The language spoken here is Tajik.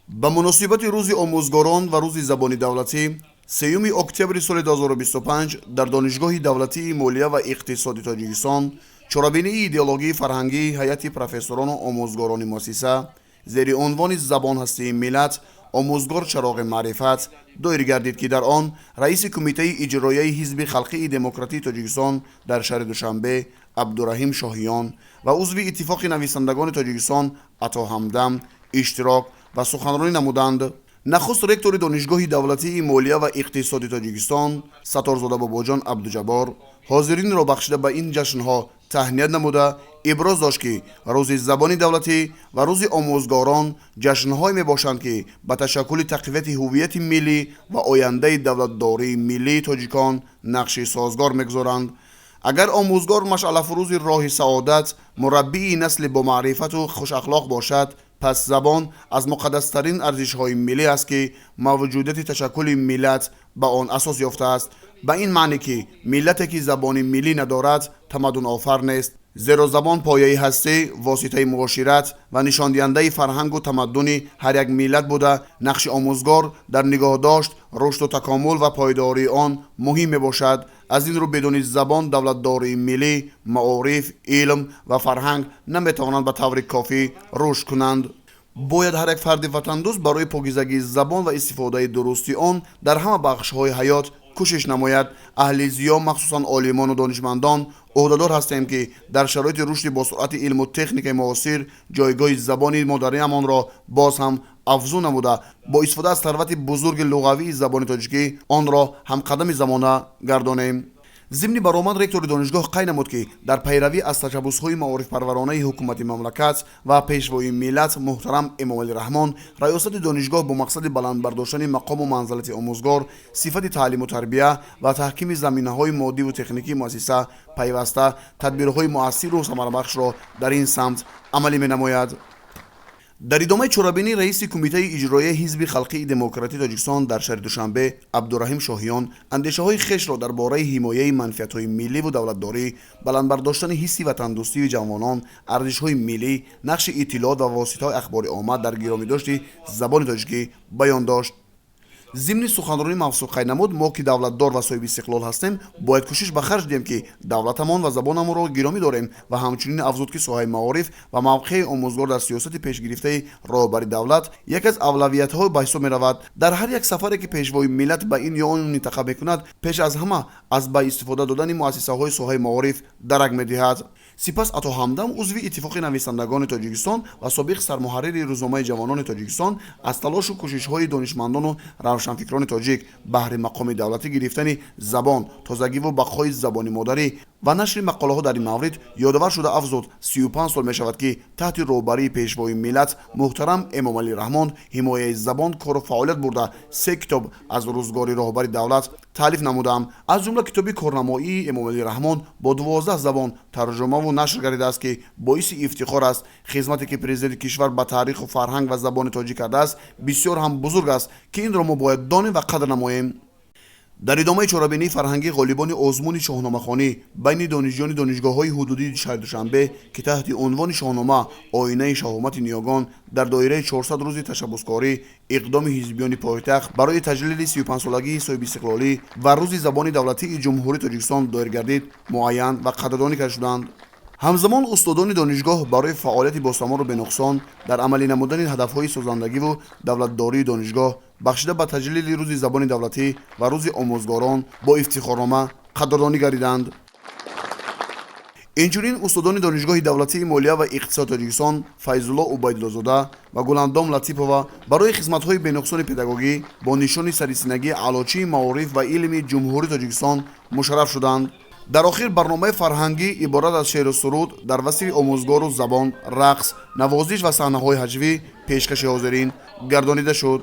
Ба муносибати Рӯзи омӯзгорон ва Рӯзи забони давлатӣ, 3 октябри соли 2025 дар Донишгоҳи давлатии молия ва иқтисоди Тоҷикистон чорабинии идеологии фарҳангии ҳайати профессорону омӯзгорони муассиса зери унвони «Забон ҳастии миллат, омӯзгор чароғи маърифат» доир гардид, ки дар он раиси Кумитаи иҷроияи Ҳизби халқии демократии Тоҷикистон дар шаҳри Душанбе Абдураҳим Шоҳиён ва узви Иттифоқи нависандагони Тоҷикистон Ато Ҳамдам иштирок ва суханронӣ намуданд. Нахуст ректори Донишгоҳи давлатии молия ва иқтисоди Тоҷикистон Сатторзода Бобоҷон Абдуҷаббор ҳозиринро бахшида ба ин ҷашнҳо таҳният намуда, иброз дошт, ки Рӯзи забони давлатӣ ва Рӯзи омӯзгорон ҷашнҳое мебошанд, ки ба ташаккули тақвияти ҳуввияти миллӣ ва ояндаи давлатдории миллии тоҷикон нақши созгор мегузоранд. Агар омӯзгор машъалафурӯзи роҳи саодат, мураббии насли бомаърифату хушахлоқ бошад, пас забон аз муқаддастарин арзишҳои миллӣ аст, ки мавҷудияти ташаккули миллат ба он асос ёфтааст. Ба ин маъне, ки миллате, ки забони миллӣ надорад, тамаддунофар нест, зеро забон пояи ҳастӣ, воситаи муошират ва нишондиҳандаи фарҳангу тамаддуни ҳар як миллат буда, нақши омӯзгор дар нигоҳдошт, рушду такомул ва пойдории он муҳим мебошад. Аз ин рӯ, бидуни забон давлатдории миллӣ, маориф, илм ва фарҳанг наметавонанд ба таври кофӣ рушд кунанд. Бояд ҳар як фарди ватандӯст барои покизагии забон ва истифодаи дурусти он дар ҳама бахшҳои ҳаёт кӯшиш намояд. Аҳли зиё, махсусан олимону донишмандон, ӯҳдадор ҳастем, ки дар шароити рушди босуръати илму техникаи муосир ҷойгоҳи забони модариамонро боз ҳам афзун намуда, бо истифода аз сарвати бузурги луғавии забони тоҷикӣ онро ҳамқадами замона гардонем. Зимни баромад ректори донишгоҳ қайд намуд, ки дар пайравӣ аз ташаббусҳои маорифпарваронаи ҳукумати мамлакат ва Пешвои миллат муҳтарам Эмомалӣ Раҳмон, раёсати донишгоҳ бо мақсади баланд бардоштани мақому манзалати омӯзгор, сифати таълиму тарбия ва таҳкими заминаҳои моддиву техникии муассиса пайваста тадбирҳои муассиру самарабахшро дар ин самт амалӣ менамояд. Дар идомаи чорабинӣ раиси Кумитаи иҷроияи Ҳизби халқии демократии Тоҷикистон дар шаҳри Душанбе Абдураҳим Шоҳиён андешаҳои хешро дар бораи ҳимояи манфиатҳои милливу давлатдорӣ, баланд бардоштани ҳисси ватандӯстии ҷавонон, арзишҳои миллӣ, нақши иттилоот ва воситаҳои ахбори омма дар гиромидошти забони тоҷикӣ баён дошт. Зимни суханронӣ мавсуф қайд намуд: мо, ки давлатдор ва соҳиби истиқлол ҳастем, бояд кӯшиш ба харҷ диҳем, ки давлатамон ва забонамонро гиромӣ дорем, ва ҳамчунин афзуд, ки соҳаи маориф ва мавқеи омӯзгор дар сиёсати пешгирифтаи роҳбари давлат яке аз авлавиятҳо ба ҳисоб меравад. Дар ҳар як сафаре, ки Пешвои миллат ба ин ё он минтақа мекунад, пеш аз ҳама аз ба истифода додани муассисаҳои соҳаи маориф дарак медиҳад. Сипас Ато Ҳамдам, узви Иттифоқи нависандагони Тоҷикистон ва собиқ сармуҳаррири рӯзномаи «Ҷавонони Тоҷикистон», аз талошу кӯшишҳои донишмандону равшанфикрони тоҷик баҳри мақоми давлатӣ гирифтани забон, тозагиву бақои забони модарӣ ва нашри мақолаҳо дар ин маврид ёдовар шуда, афзуд: 35 сол мешавад, ки таҳти роҳбарии Пешвои миллат муҳтарам Эмомалӣ Раҳмон ҳимояи забон кору фаъолият бурда, се китоб аз рӯзгори роҳбари давлат таълиф намудам. Аз ҷумла китоби корнамоии Эмомалӣ Раҳмон бо 12 забон тарҷумаву нашр гардидааст, ки боиси ифтихор аст. Хизмате, ки президенти кишвар ба таъриху фарҳанг ва забони тоҷик кардааст, бисёр ҳам бузург аст, ки инро мо бояд донем ва қадр намоем. Дар идомаи чорабинии фарҳангӣ ғолибони озмуни шоҳномахонӣ байни донишҷӯёни донишгоҳҳои ҳудудии шаҳри Душанбе, ки таҳти унвони «Шоҳнома: оинаи шаҳомати ниёгон» дар доираи 400 рӯзи ташаббускорӣ, иқдоми ҳизбиёни пойтахт барои таҷлили 35-солагии соҳибистиқлолӣ ва Рӯзи забони давлатии Ҷумҳурии Тоҷикистон доир гардид, муайян ва қадрдонӣ карда шуданд. Ҳамзамон устодони донишгоҳ барои фаъолияти босамару бенуқсон дар амалӣ намудани ҳадафҳои созандагиву давлатдории донишгоҳ, бахшида ба таҷлили Рӯзи забони давлатӣ ва Рӯзи омӯзгорон, бо ифтихорнома қадрдонӣ гардиданд. Инчунин устодони Донишгоҳи давлатии молия ва иқтисоди Тоҷикистон Файзулло Убайдуллозода ва Гуландом Латипова барои хизматҳои бенуқсони педагогӣ бо нишони сарисинагии Аълочии маориф ва илми Ҷумҳурии Тоҷикистон мушарраф шуданд. Дар охир барномаи фарҳангӣ иборат аз шеъру суруд дар васфи омӯзгору забон, рақс, навозиш ва саҳнаҳои ҳаҷвӣ пешкаши ҳозирин гардонида шуд.